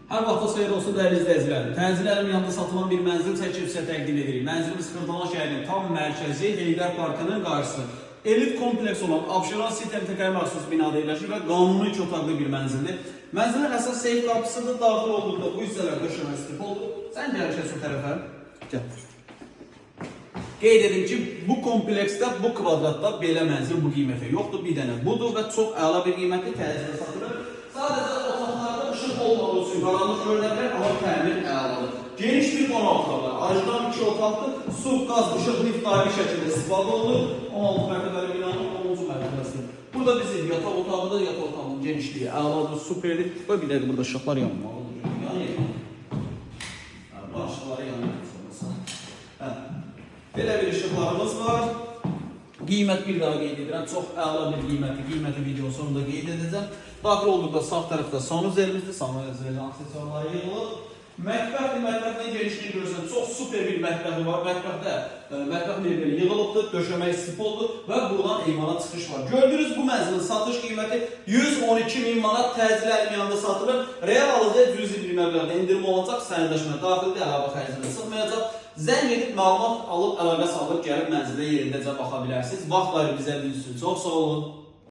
Hər vaxtınız xeyir olsun dəyərli izləyicilərim. Təcil yanında satılan bir mənzil çəkib sizə təqdim edirik. Mənzilimiz Xırdalan şəhərinin tam mərkəzi Heydər Parkının qarşısı. Elit kompleks olan Abşeron City MTK-ya məxsus binada yerləşir və qanuni iki otaqlı bir mənzildir. Mənzilin əsas seyf qapısıdır. Daxil olduqda bu hissələr döşəmə oldu. Sən gəl şu tərəfə. Gəl. Qeyd edim ki, bu kompleksdə, bu kvadratda belə mənzil bu qiymətə yoxdur. Bir dənə budur və çox əla bir qiymətli təcili satılır. Sadəcə otaqlarda işıq olmadığı üçün qaranlıq görünə bilər, amma təmir əladır. Geniş bir qonaq otağı var. Orijinal iki otaqdır. Su, qaz, işıq, lift daimi şəkildə istifadə olunur. 16 mərtəbəli binanın 10-cu mərtəbəsidir. Burada bizim yataq otağıdır. Yataq otağının genişliyi əladır, superdir. Və bir dəqiqə, burada işıqlar yanmalıdır. Yəni, hə, bu işıqları yanır. Hə. Belə bir işıqlarımız var. Qiymət bir daha qeyd edirəm. Çox əla bir qiyməti. Qiyməti video sonunda qeyd edəcəm. Daxil olduqda sağ tərəfdə sanuzelimizdir. Sanuzelin aksesuarları yığılıb. Mətbəxdir, mətbəxin genişliyi görürsən. Çox super bir mətbəxi var. Mətbəxdə mətbəx mebeli yığılıbdır, döşəmə istipoldur və buradan eyvana çıxış var. Gördüyünüz bu mənzilin satış qiyməti 112 min manat, təcili əlim yanında satılır. Real alıcıya cüzi bir məbləğdə endirim olacaq, sənədləşmə daxildir, əlavə xərcini çıxmayacaq. Zəng edib məlumat alıb, əlaqə salıb gəlib mənzilə yerindəcə baxa bilərsiniz. Vaxt ayırıb bizə üçün çox sağ olun.